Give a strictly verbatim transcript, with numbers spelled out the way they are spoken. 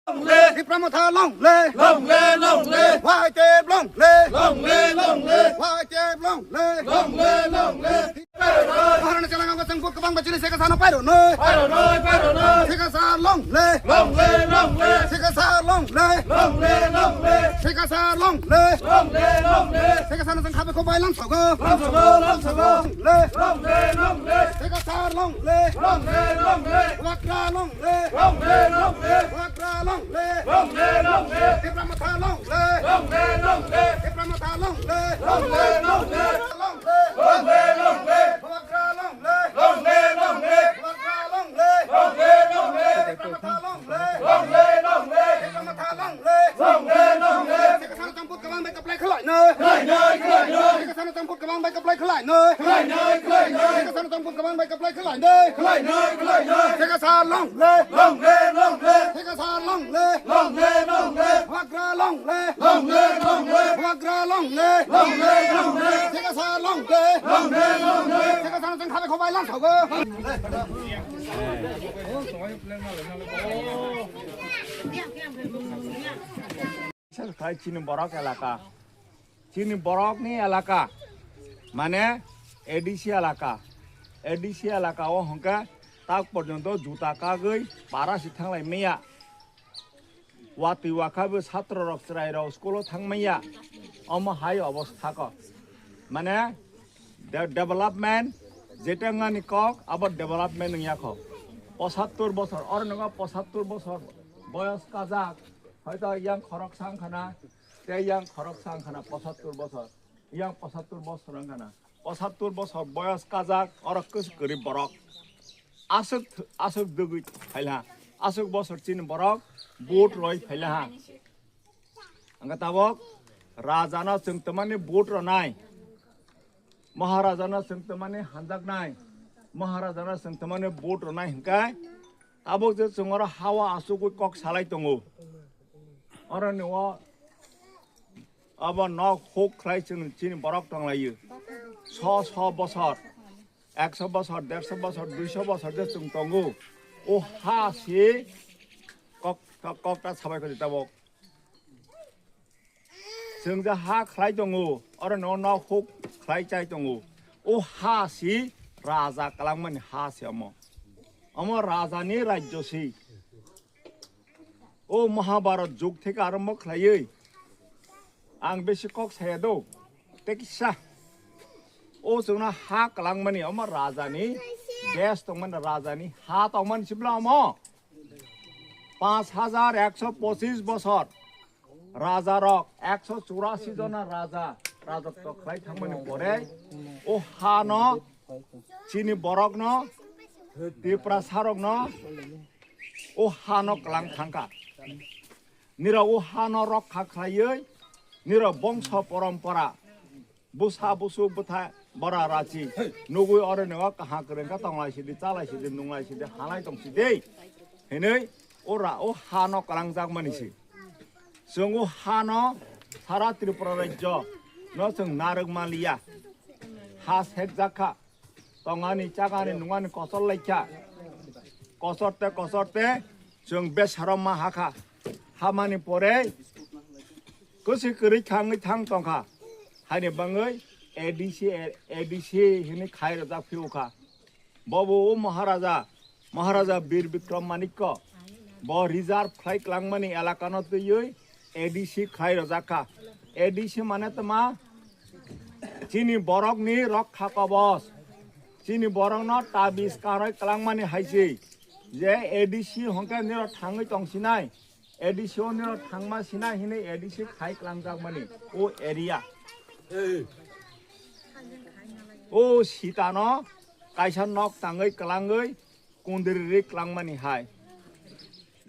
Long live! Tipra Motha long live! Long live, long live! White Tape long live! Long live, long live! White Tape long live! Long live, long live! Maharani chalangao chwng bukhuk kwbangma chini Shekhar Sir no pairwnai. Pairwnai, pairwnai! Shekhar Sir long live! Long live, long live! Shekhar Sir long live! Long live, long live! Shekhar Sir long live! Long live, long live! Shekhar Sir no chwng khabe kho bai lamsogo. Lamsogo, lamsogo! Long live! Long live, long live! Shekhar Sir long live! Long live, long live! Bubagra long live! Long live, long live! Bubagra long live! Long live, long live! Tipra Motha long live! Long live, long live! Tipra Motha long live! Long live, long live! Long live! Long live, long live! Bubagra long live! Long live, long live! Bubagra long live! Long live, long live! Tipra Motha long live! Long live, long live! Tipra Motha long live! Long live, long live! Shekhar Sir no chwng bukhuk kwbangma bai kwplai khlainai. Khlainai, khlainai! Shekhar Sir no chwng bukhuk kwbangma bai kwplai khlainai. Khlainai, khlainai! Shekhar Sir no chwng bukhuk kwbangma bai kwplai khlainai. Khlainai, khlainai! Shekhar Sir long live! Long live, long live! Shekhar Sir long live! Long live, long live! Bubagra long live! Long live, long live! Bubagra long live! Long live, long live! Shekhar Sir long live! Long live, long live! Shekhar Sir no chwng khabe kho bai lamsogo. Sir, khai chini borok elaka. Chini borokni elaka, mane A D C elaka. A D C elaka o hwnkhe tak porjonto juta kagwi para si thanglai maya. Watwi wakha bo satro rok chwrai rok school o thang maya. Omo hai obostha kok. Mane de-, development jeta wngani kok abo development wngya kho. Pochattor bosor, oro nwngo pochattor bosor boyos kajak. Hoito yang khoroksa wngkhana, tei yang khoroksa wngkhana pochattor bosor. Yang pochattor bosor wngkhana. Pochattor bosor boyos kajak, oro kwswk kwrwi borok. Aswk, aswk dugwi phaila. Aswk bosor chini borok vote roi phaila ha. Angkha tabok rajano chwng twmani vote rwnai. Maharajano chwng twmani hanjaknai. Maharajano chwng twmani vote rwnai hwnkhe tabok je chwng oro hawa asugwi kok salai tongo. Oroni o abo nok huk khlai chwng chini borok tonglaio. So so bosor, ekso bosor, derso bosor, duiso bosor je chwng tongo. O ha si kok, kok, kokta sabai kho tabok. Chwng je ha khlai tongo, oro no nok huk khlai chai tongo. O ha si raja kwlangmani ha si omo. Omo rajani rajyo si. O Mahabharat jug theke arombo khlaiwi ang besi kok saya do. Tei kisa. O chwngno ha kwlangmani omo rajani desh tongmani rajani ha tongmani sibla omo. Panch hajar ekso pochis bosor raja rok, ekso churasi jona raja rajotwo khlai thangmani pore o hano chini borokno, Tiprasa rokno o hano kwlang thangkha. Nirok o hano rokha khlaiwi nirok bongso porompora bwsa bwswk bwtha bora rachi nugwi oro nw kaham kwrwng kha tonglai sidi, chalai sidi, nunglai sidi, halai tong sidi hinwi o ra-, o hano kwlangjakmani se. Chwng o hano sara Tripura rajyo no chwng narwk manliya. Ha sekjak kha. Tongani, chagani, nungani kosor laikha. Kosor te, kosor te, chwng besaro ma hakha. Hamani pore, kwswi kwrwi thangwi thang tongkha. Haini bangwi A D C, A D C hinwi khai rwjak phiukha. Bobo o Maharaja, Maharaja Bir Bikram Manikya, bo reserve khlai klangmani elakano twiwi A D C khlai rwjak kha. A D C mane tma? Chini borokni rokha kobos. Chini borokno tabis karwi klangmani hai se. Je A D C hwnkhe nirok thangwi tong sinai. A D C o nirok thangma sinai hinwi A D C khai klangjakmani o area. O sitano kaisa nok tangwi klangwi kundri ri klangmani hai.